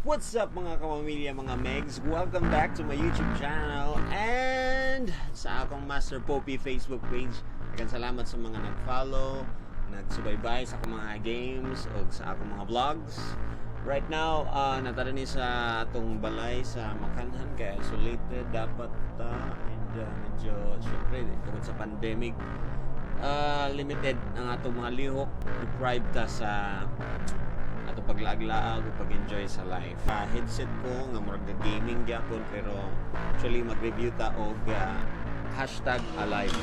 What's up, mga kamamilya, mga Megs? Welcome back to my YouTube channel and sa akong Master Poppy Facebook page. Daghang salamat sa mga nag-follow, nagsubaybay sa akong mga games o sa akong mga vlogs. Right now, naa ta diri sa atong balay sa Makanhan kay isolated dapat ta and medyo syempre tungod sa pandemic, limited ang atong mga lihok, deprived ta sa atong paglaag-laag o pag-enjoy sa life. Headset ko nga murag na gaming gyapon, pero actually mag-review ta og #Alive.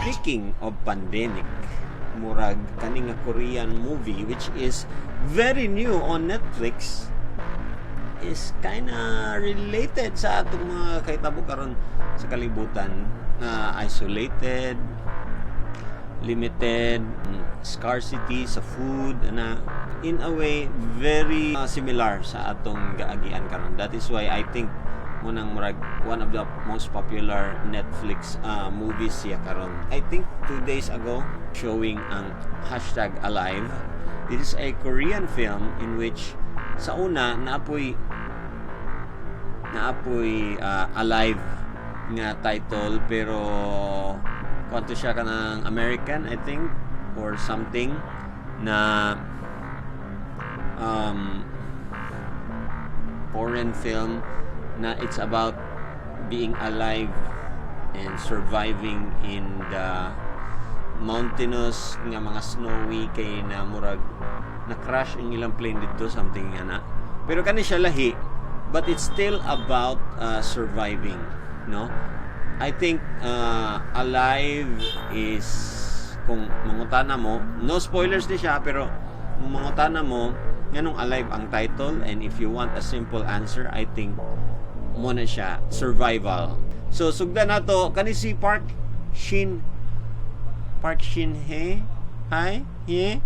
Speaking of pandemic, murag kani nga Korean movie, which is very new on Netflix, is kinda related sa atong mga kahitabo karon sa kalibutan na isolated, limited, scarcity sa food na in a way very similar sa atong gaagian karon. That is why I think mao nang murag one of the most popular Netflix movies siya karon. I think 2 days ago showing ang #Alive. This is a Korean film in which sa una naa poy Alive nga title, pero kwanto siya kanang American, I think, or something na foreign film na it's about being alive and surviving in the mountainous nga mga snowy kay na murag na crash ang ilang plane dito, something nga na. Pero kani siya lahi, but it's still about surviving, no? I think Alive is, kung mangutana mo, no spoilers ni siya, pero kung mangutana mo nganong Alive ang title and if you want a simple answer, I think mao na siya, survival. So sugdan nato kani si Park Shin Hye. Hi Hye,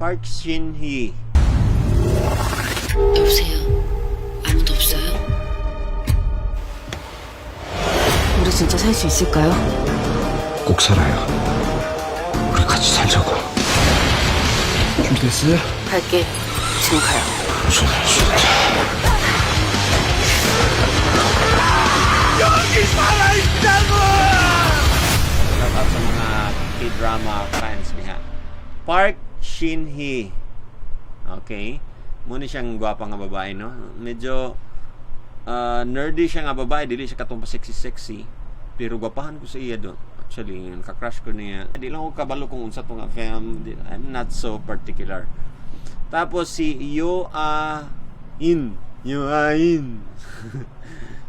Park Shin Hye. 여보세요. 아무도 없어요? 우리 진짜 살 수 있을까요? 꼭 살아요. 우리 같이 살자고. 준비됐어요? 갈게. 지금 가요. 좋아, Shout out sa mga K-drama fans niya. Park Shin Hye. Okay. Mao ni siyang gwapa nga babae, no? Medyo nerdy siya nga babae, dili siya katong pa sexy sexy. Pero gwapahan ko sa iya do. Actually, naka-crush ko niya. Di lang ko kabalo kung unsa to nga film. I'm not so particular. Tapos si Yoo Ah In. Yoo Ah In.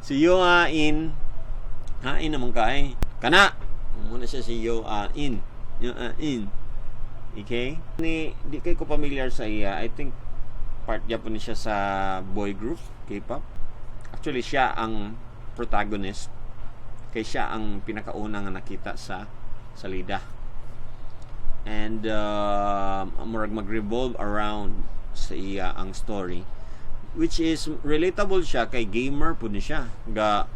Si Yoo Ah In. Hain naman kay. Kana. Mao na siya si Yoo Ah In. Yoo Ah In. Okay? Ni di kay ko familiar sa iya. I think part gyapon ni siya sa boy group, K-pop. Actually, siya ang protagonist. Kay siya ang pinakauna nga nakita sa salida. And murag mag-revolve around sa iya ang story, which is relatable siya kay gamer pud ni siya. Ga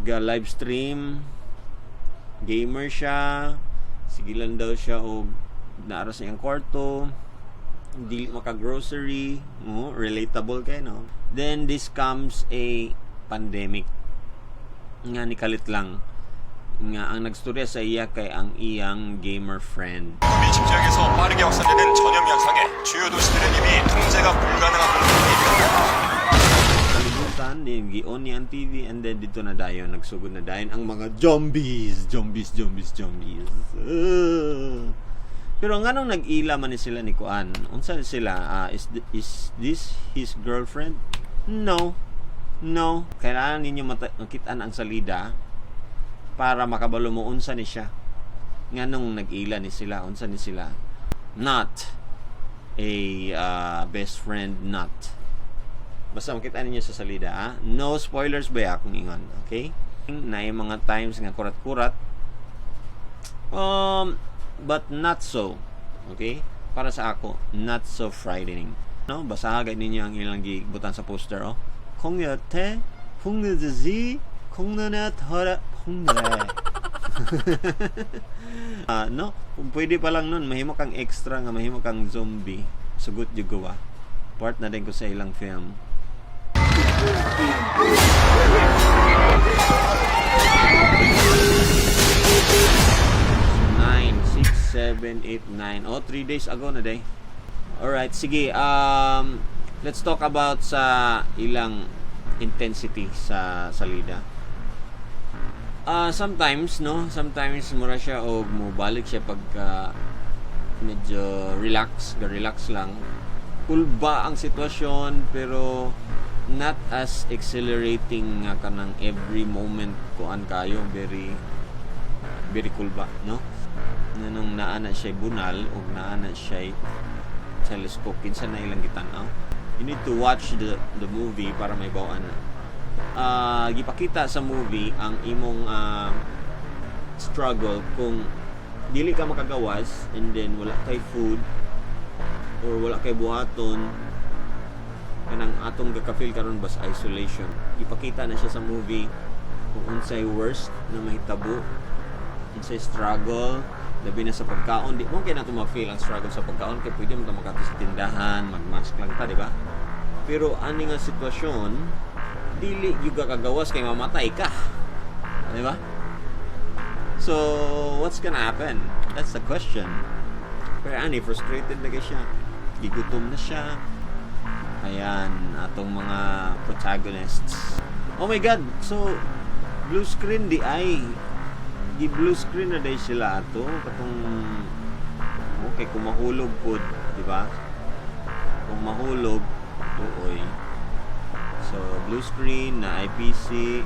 live stream, gamer siya. Sige lang daw siya og naa ra sa iyang kwarto, dili maka grocery. Oh, relatable kay, no? Then this comes a pandemic nga nikalit lang nga ang nagstorya sa iya kay ang iyang gamer friend. 미집 지역에서 빠르게 확산되는 전염 현상에 주요 도시들은 이미 통제가 불가능한 Kalibutan din gi-on niya ang TV and then dito na dayon nagsugod na dayon ang mga zombies, zombies, zombies, zombies. Pero nganong nag-ila man ni sila ni kuan? Unsa ni sila? Is this his girlfriend? No. Kailangan ninyo makitaan ang salida para makabalo mo unsa ni siya. Nganong nag-ila ni sila? Unsa ni sila? Not a best friend, not. Basta makita ninyo sa salida, ah. No spoilers ba akong ingon, okay? Na yung mga times nga kurat-kurat. But not so. Okay? Para sa ako, not so frightening. No, basaha gay ninyo ang ilang gibutan sa poster, oh. 콩여태 풍느즈지 콩느냐 터라 풍네. Ah, no, kung pwede pa lang nun, mahimo kang extra nga mahimo kang zombie. Sugot jud ko ba? Part na din ko sa ilang film. 9, 6, 7, 8, 9. Oh, 3 days ago na day. Alright, sige. Let's talk about sa ilang intensity sa salida. Ah, sometimes, no? Sometimes mura siya og mobalik siya pagka medyo relax, ga-relax lang. Cool ba ang sitwasyon, pero not as exhilarating nga kanang every moment kuan kayo, very very cool ba, no? Na nung naa na siya bunal ug naa na siya telescope, kinsa na ilang gitan-aw? You need to watch the movie para may bawaan na. Ah, gipakita sa movie ang imong struggle kung dili ka makagawas and then wala kay food or wala kay buhaton, kanang atong gaka-feel karon ba sa isolation. Ipakita na siya sa movie kung unsay worst na mahitabo, unsay struggle, labi na sa pagkaon. Di mo kay nato ma-feel ang struggle sa pagkaon kay pwede mo ta makadto sa tindahan, mag-mask lang ta, di ba? Pero ani nga sitwasyon, dili gyud ka kagawas kay mamatay ka, di ba? So what's gonna happen? That's the question. Pero ani, frustrated na kay siya, gigutom na siya. Ayan atong mga protagonists. Oh my God. So blue screen di ay, gi blue screen na day sila ato katong, okay, kung mahulog pod, di ba? Kung mahulog, tuoy. So blue screen na IPC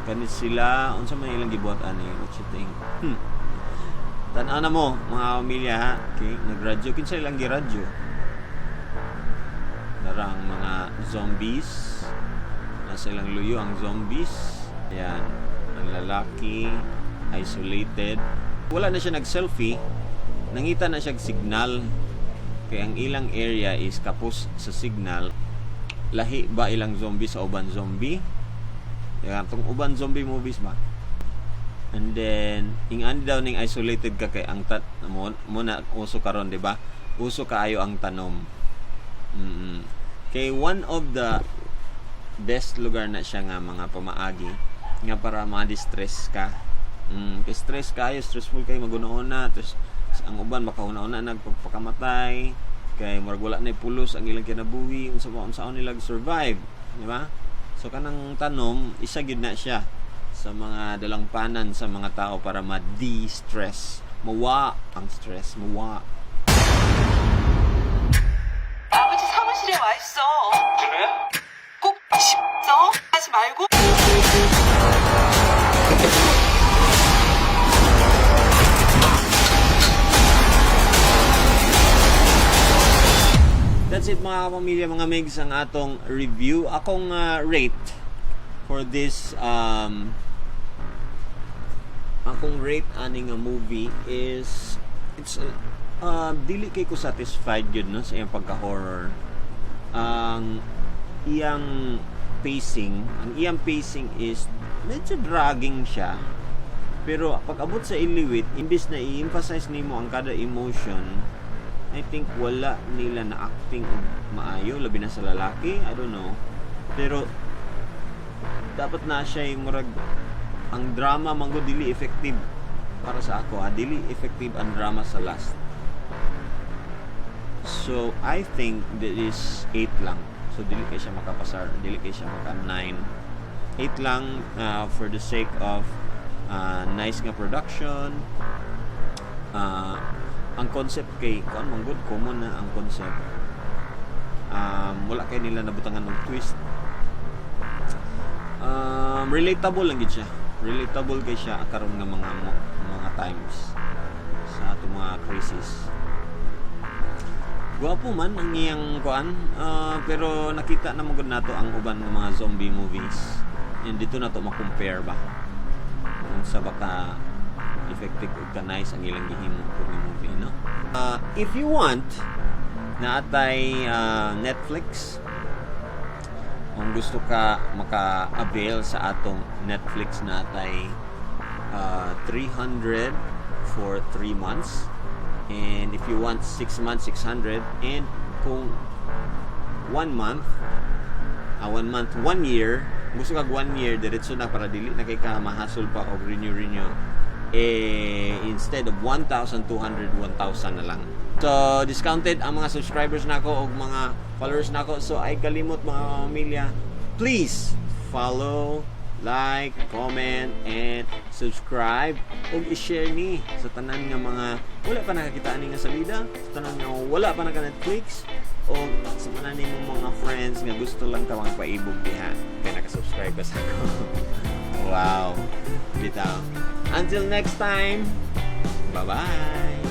kanit sila. Unsa man ilang gibuhat ani? What you think? Tan-aw na mo, mga pamilya, ha. Okay, nagradyo. Kinsa ilang giradyo? Nara ang mga zombies. Nasa ilang luyo ang zombies. Ayan, ang lalaki isolated. Wala na siya nag-selfie. Nangita na siya signal kay ang ilang area is kapos sa signal. Lahi ba ilang zombie sa uban zombie? Yan, tong uban zombie movies ba? And then, ingani daw ning isolated ka kay ang tat mo na uso karon, di ba? Uso kaayo ang tanom. Kay one of the best lugar na siya nga mga pamaagi nga para ma-distress ka. Kay stress kayo, stressful kayo, maguna-una, tapos ang uban makahuna-una nagpagpakamatay kay murag wala na pulos ang ilang kinabuhi, unsa ba unsaon nila survive, di ba? So kanang tanom, isa gyud na siya sa mga dalangpanan sa mga tao para ma-de-stress. Mawa ang stress, mawa. 아버지 사무실에 와 있어. 그래? 꼭 싶어 하지 말고. That's it, mga kapamilya, mga migs, ang atong review. Akong rate for this akong rate ani nga movie is it's dili kay ko satisfied yun, no, sa iyang pagka-horror. Ang iyang pacing, ang iyang pacing is medyo dragging siya. Pero pag abot sa iliwit, imbis na i-emphasize nimo ang kada emotion, I think wala nila na acting og maayo, labi na sa lalaki, I don't know. Pero dapat na siya yung murag ang drama man gud dili effective para sa ako, ah, dili effective ang drama sa last. So I think that is 8 lang. So dili kay siya makapasar, dili kay siya maka 9. 8 lang for the sake of nice nga production. Ang concept kay kuan man gud, common na ang concept. Wala kay nila nabutangan ng twist. Relatable lang gid siya. Relatable kay siya karon nga mga times sa atong mga crisis. Gwapo man ang iyang kuan, pero nakita na mo gud nato ang uban nga mga zombie movies. And dito na to ma-compare ba. Kung sa baka effective. ka-effective ug ka-nice ang ilang gihimo pud nga movie, no? If you want, naa tay Netflix. Kung gusto ka maka-avail sa atong Netflix, naa tay 300 for 3 months, and if you want 6 months, 600, and kung 1 month, 1 month, 1 year, gusto kag 1 year diretso na para dili na kay ka mahasol pa og renew renew, eh, instead of 1,200, 1,000 na lang. So discounted ang mga subscribers nako og mga followers nako. So ay kalimot, mga pamilya, please follow, like, comment and subscribe ug i-share ni sa tanan nga mga wala pa nakakita ani nga salida, sa tanan nga wala pa naka Netflix, o sa tanan nimong mga friends nga gusto lang ka magpaibog diha kay naka-subscribe ka sa ako. Wow, bitaw. Until next time, bye bye.